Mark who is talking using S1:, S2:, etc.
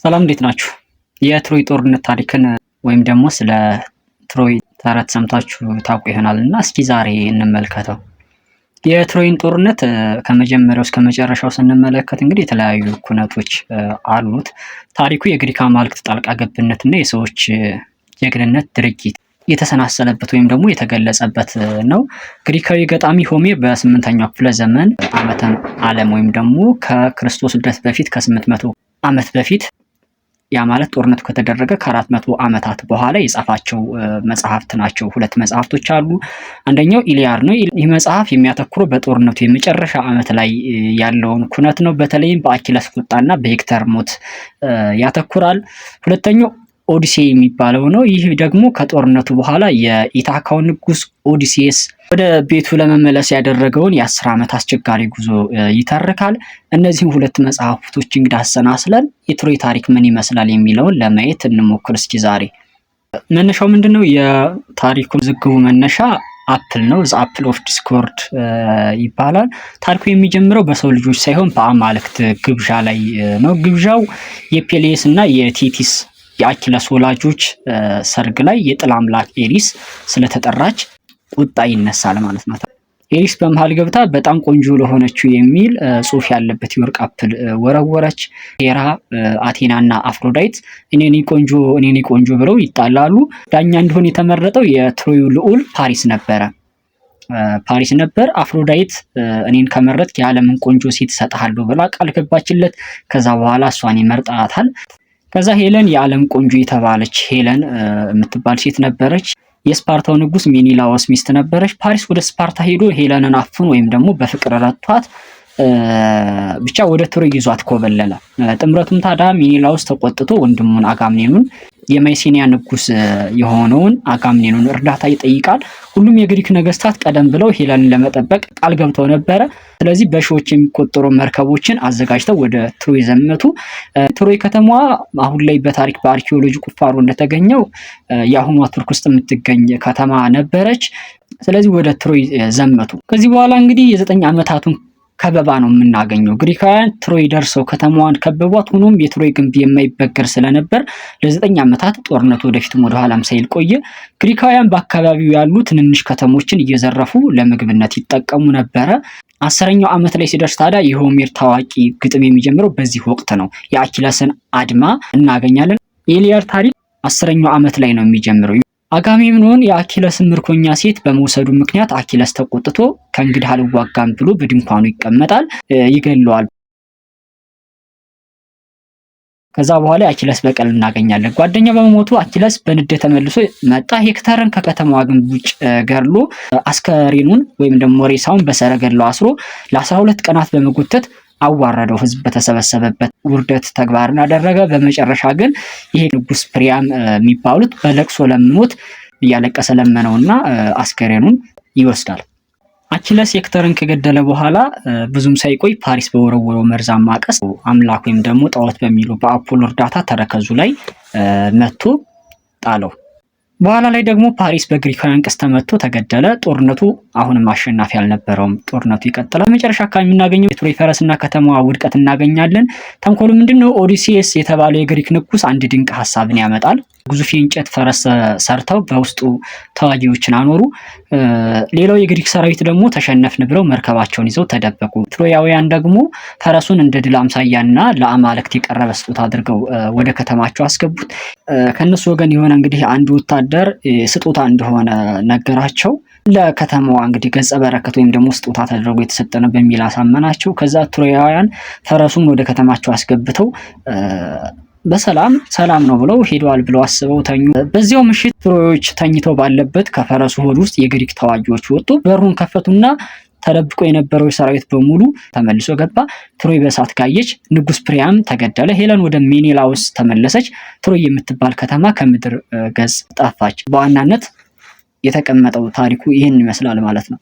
S1: ሰላም፣ እንዴት ናችሁ? የትሮይ ጦርነት ታሪክን ወይም ደግሞ ስለ ትሮይ ተረት ሰምታችሁ ታውቁ ይሆናል እና እስኪ ዛሬ እንመልከተው። የትሮይን ጦርነት ከመጀመሪያው እስከ መጨረሻው ስንመለከት እንግዲህ የተለያዩ ኩነቶች አሉት። ታሪኩ የግሪክ አማልክት ጣልቃ ገብነት እና የሰዎች ጀግንነት ድርጊት የተሰናሰለበት ወይም ደግሞ የተገለጸበት ነው። ግሪካዊ ገጣሚ ሆሜር በ8ኛው ክፍለ ዘመን ዓመተ ዓለም ወይም ደግሞ ከክርስቶስ ልደት በፊት ከ800 ዓመት በፊት፣ ያ ማለት ጦርነቱ ከተደረገ ከ400 ዓመታት በኋላ የጻፋቸው መጽሐፍት ናቸው። ሁለት መጽሐፍቶች አሉ። አንደኛው ኢሊያድ ነው። ይህ መጽሐፍ የሚያተኩረው በጦርነቱ የመጨረሻ ዓመት ላይ ያለውን ኩነት ነው። በተለይም በአኪለስ ቁጣና በሄክተር ሞት ያተኩራል። ሁለተኛው ኦዲሴ የሚባለው ነው። ይህ ደግሞ ከጦርነቱ በኋላ የኢታካው ንጉስ ኦዲሴስ ወደ ቤቱ ለመመለስ ያደረገውን የ10 ዓመት አስቸጋሪ ጉዞ ይተርካል። እነዚህም ሁለት መጽሐፍቶች እንግዲህ አሰናስለን የትሮይ ታሪክ ምን ይመስላል የሚለውን ለማየት እንሞክር እስኪ ዛሬ። መነሻው ምንድን ነው? የታሪኩ ዝግቡ መነሻ apple ነው። The apple of discord ይባላል። ታሪኩ የሚጀምረው በሰው ልጆች ሳይሆን በአማልክት ግብዣ ላይ ነው። ግብዣው የፔሌስ እና የቴቲስ የአኪለስ ወላጆች ሰርግ ላይ የጥል አምላክ ኤሪስ ስለተጠራች ቁጣ ይነሳል ማለት ነው። ኤሪስ በመሃል ገብታ በጣም ቆንጆ ለሆነችው የሚል ጽሑፍ ያለበት የወርቅ apple ወረወረች። ሄራ፣ አቴና እና አፍሮዳይት እኔ ቆንጆ፣ እኔ ቆንጆ ብለው ይጣላሉ። ዳኛ እንዲሆን የተመረጠው የትሮዩ ልዑል ፓሪስ ነበረ። ፓሪስ ነበር። አፍሮዳይት እኔን ከመረጥክ የዓለምን ቆንጆ ሴት እሰጥሃለሁ ብላ ቃል ገባችለት። ከዛ በኋላ እሷን ይመርጣታል። ከዛ ሄለን፣ የዓለም ቆንጆ የተባለች ሄለን የምትባል ሴት ነበረች። የስፓርታው ንጉስ ሜኒላዎስ ሚስት ነበረች። ፓሪስ ወደ ስፓርታ ሄዶ ሄለንን አፍኖ ወይም ደግሞ በፍቅር ረቷት ብቻ ወደ ትሮይ ይዟት ኮበለለ። ጥምረቱም ታዲያ ሜኒላዎስ ተቆጥቶ ወንድሙን አጋምኔኑን፣ የማይሴኒያ ንጉስ የሆነውን አጋምኔኑን እርዳታ ይጠይቃል። ሁሉም የግሪክ ነገስታት ቀደም ብለው ሄለንን ለመጠበቅ ቃል ገብተው ነበረ። ስለዚህ በሺዎች የሚቆጠሩ መርከቦችን አዘጋጅተው ወደ ትሮይ ዘመቱ። ትሮይ ከተማዋ አሁን ላይ በታሪክ በአርኪኦሎጂ ቁፋሮ እንደተገኘው የአሁኗ ቱርክ ውስጥ የምትገኝ ከተማ ነበረች። ስለዚህ ወደ ትሮይ ዘመቱ። ከዚህ በኋላ እንግዲህ የ9 ዓመታቱን ከበባ ነው የምናገኘው። ግሪካውያን ትሮይ ደርሰው ከተማዋን ከበቧት። ሆኖም የትሮይ ግንብ የማይበገር ስለነበር ለ9 ዓመታት ጦርነቱ ወደፊትም ወደኋላም ሳይል ቆየ። ግሪካውያን በአካባቢው ያሉ ትንንሽ ከተሞችን እየዘረፉ ለምግብነት ይጠቀሙ ነበረ። 10ኛው ዓመት ላይ ሲደርስ ታዲያ የሆሜር ታዋቂ ግጥም የሚጀምረው በዚህ ወቅት ነው። የአኪለስን አድማ እናገኛለን። የኢሊያድ ታሪክ 10ኛው ዓመት ላይ ነው የሚጀምረው። አጋሜምኖን የአኪለስን ምርኮኛ ሴት በመውሰዱ ምክንያት አኪለስ ተቆጥቶ ከእንግዲህ አልዋጋም ብሎ በድንኳኑ ይቀመጣል፣ ይገለዋል። ከዛ በኋላ የአኪለስ በቀል እናገኛለን። ጓደኛው በመሞቱ አኪለስ በንዴት ተመልሶ መጣ። ሄክተርን ከከተማዋ ግንብ ውጭ ገድሎ አስከሬኑን ወይም ደግሞ ሬሳውን በሰረገላው አስሮ ለ12 ቀናት በመጎተት አዋረደው። ህዝብ በተሰበሰበበት ውርደት ተግባርን አደረገ። በመጨረሻ ግን ይሄ ንጉስ ፕሪያም የሚባሉት በለቅሶ ለምኖት፣ እያለቀሰ ለመነውና አስከሬኑን ይወስዳል። አኪለስ ሄክተርን ከገደለ በኋላ ብዙም ሳይቆይ ፓሪስ በወረወረው መርዛማ ቀስት አምላክ ወይም ደግሞ ጣዖት በሚሉ በአፖሎ እርዳታ ተረከዙ ላይ መቶ ጣለው። በኋላ ላይ ደግሞ ፓሪስ በግሪካውያን ቀስት ተመቶ ተገደለ። ጦርነቱ አሁንም አሸናፊ አልነበረውም። ጦርነቱ ይቀጥላል። መጨረሻ አካባቢ የምናገኘው የትሮይ ፈረስና ከተማዋ ውድቀት እናገኛለን። ተንኮሉ ምንድን ነው? ኦዲሴስ የተባለው የግሪክ ንጉስ አንድ ድንቅ ሀሳብን ያመጣል። ግዙፍ የእንጨት ፈረስ ሰርተው በውስጡ ተዋጊዎችን አኖሩ። ሌላው የግሪክ ሰራዊት ደግሞ ተሸነፍን ብለው መርከባቸውን ይዘው ተደበቁ። ትሮያውያን ደግሞ ፈረሱን እንደ ድል አምሳያና ለአማልክት የቀረበ ስጦታ አድርገው ወደ ከተማቸው አስገቡት። ከእነሱ ወገን የሆነ እንግዲህ አንድ ወታደር ስጦታ እንደሆነ ነገራቸው። ለከተማዋ እንግዲህ ገጸ በረከት ወይም ደግሞ ስጦታ ተደርጎ የተሰጠ ነው በሚል አሳመናቸው። ከዛ ትሮያውያን ፈረሱን ወደ ከተማቸው አስገብተው በሰላም ሰላም ነው ብለው ሄደዋል ብለው አስበው ተኙ። በዚያው ምሽት ትሮዮች ተኝተው ባለበት ከፈረሱ ሆድ ውስጥ የግሪክ ተዋጊዎች ወጡ። በሩን ከፈቱና ተደብቆ የነበረው ሰራዊት በሙሉ ተመልሶ ገባ። ትሮይ በእሳት ጋየች። ንጉስ ፕሪያም ተገደለ። ሄለን ወደ ሜኔላውስ ተመለሰች። ትሮይ የምትባል ከተማ ከምድር ገጽ ጠፋች። በዋናነት የተቀመጠው ታሪኩ ይህን ይመስላል ማለት ነው።